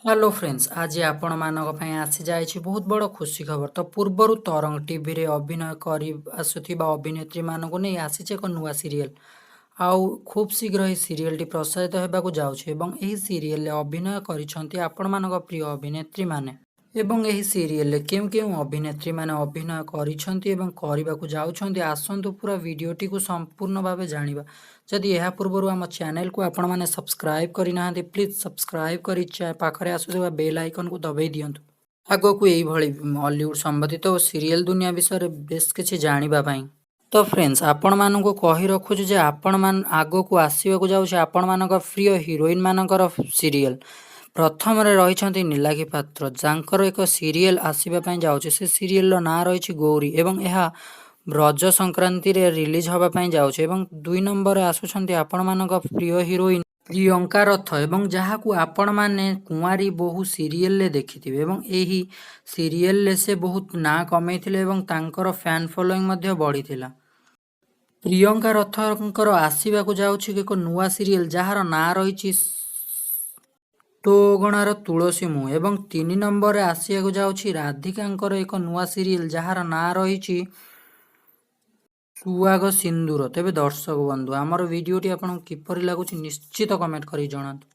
Hello friends, ଆଜି ଆପଣମାନଙ୍କ ପାଇଁ ଆସିଯାଇଛି ବହୁତ ବଡ଼ ଖୁସି ଖବର। ତ ପୂର୍ବରୁ ତରଙ୍ଗ ଟିଭିରେ ଅଭିନୟ କରି ଆସୁଥିବା ଅଭିନେତ୍ରୀମାନଙ୍କୁ ନେଇ ଆସିଛି ଏକ ନୂଆ ସିରିଏଲ୍। ଆଉ ଖୁବ୍ ଶୀଘ୍ର ଏହି ସିରିଏଲ୍ଟି ପ୍ରସାରିତ ହେବାକୁ ଯାଉଛି ଏବଂ ଏହି ସିରିଏଲ୍ରେ ଅଭିନୟ କରିଛନ୍ତି ଆପଣମାନଙ୍କ ପ୍ରିୟ ଅଭିନେତ୍ରୀମାନେ। ଏବଂ ଏହି ସିରିଏଲ୍ରେ କେଉଁ କେଉଁ ଅଭିନେତ୍ରୀମାନେ ଅଭିନୟ କରିଛନ୍ତି ଏବଂ କରିବାକୁ ଯାଉଛନ୍ତି, ଆସନ୍ତୁ ପୁରା ଭିଡ଼ିଓଟିକୁ ସମ୍ପୂର୍ଣ୍ଣ ଭାବେ ଜାଣିବା। ଯଦି ଏହା ପୂର୍ବରୁ ଆମ ଚ୍ୟାନେଲକୁ ଆପଣମାନେ ସବସ୍କ୍ରାଇବ୍ କରିନାହାନ୍ତି, ପ୍ଲିଜ୍ ସବସ୍କ୍ରାଇବ୍ କରି ପାଖରେ ଆସୁଥିବା ବେଲ୍ ଆଇକନ୍କୁ ଦବାଇ ଦିଅନ୍ତୁ, ଆଗକୁ ଏଇଭଳି ଅଲିଉଡ଼ ସମ୍ବନ୍ଧିତ ଓ ସିରିଏଲ୍ ଦୁନିଆ ବିଷୟରେ ବେଶ କିଛି ଜାଣିବା ପାଇଁ। ତ ଫ୍ରେଣ୍ଡସ୍, ଆପଣମାନଙ୍କୁ କହି ରଖୁଛୁ ଯେ ଆପଣମାନ ଆଗକୁ ଆସିବାକୁ ଯାଉଛି ଆପଣମାନଙ୍କ ପ୍ରିୟ ହିରୋଇନ୍ମାନଙ୍କର ସିରିଏଲ୍। ପ୍ରଥମରେ ରହିଛନ୍ତି ନୀଲାକ୍ଷୀ ପାତ୍ର, ଯାଙ୍କର ଏକ ସିରିଏଲ୍ ଆସିବା ପାଇଁ ଯାଉଛି। ସେ ସିରିଏଲ୍ର ନାଁ ରହିଛି ଗୌରୀ ଏବଂ ଏହା ରଜ ସଂକ୍ରାନ୍ତିରେ ରିଲିଜ୍ ହେବା ପାଇଁ ଯାଉଛି। ଏବଂ 2 ନମ୍ବରରେ ଆସୁଛନ୍ତି ଆପଣମାନଙ୍କ ପ୍ରିୟ ହିରୋଇନ୍ ପ୍ରିୟଙ୍କା ରଥ ଏବଂ ଯାହାକୁ ଆପଣମାନେ କୁଆଁରୀ ବୋହୂ ସିରିଏଲ୍ରେ ଦେଖିଥିବେ ଏବଂ ଏହି ସିରିଏଲ୍ରେ ସେ ବହୁତ ନାଁ କମେଇଥିଲେ ଏବଂ ତାଙ୍କର ଫ୍ୟାନ୍ ଫଲୋଇଂ ମଧ୍ୟ ବଢ଼ିଥିଲା। ପ୍ରିୟଙ୍କା ରଥଙ୍କର ଆସିବାକୁ ଯାଉଛି ଏକ ନୂଆ ସିରିଏଲ୍, ଯାହାର ନାଁ ରହିଛି ତୋ ଅଗଣାର ତୁଳସୀ ମୁଁ। ଏବଂ 3 ନମ୍ବରରେ ଆସିବାକୁ ଯାଉଛି ରାଧିକାଙ୍କର ଏକ ନୂଆ ସିରିଏଲ୍, ଯାହାର ନାଁ ରହିଛି ସୁଆଗ ସିନ୍ଦୁର। ତେବେ ଦର୍ଶକ ବନ୍ଧୁ, ଆମର ଭିଡ଼ିଓଟି ଆପଣଙ୍କୁ କିପରି ଲାଗୁଛି, ନିଶ୍ଚିତ କମେଣ୍ଟ କରି ଜଣାନ୍ତୁ।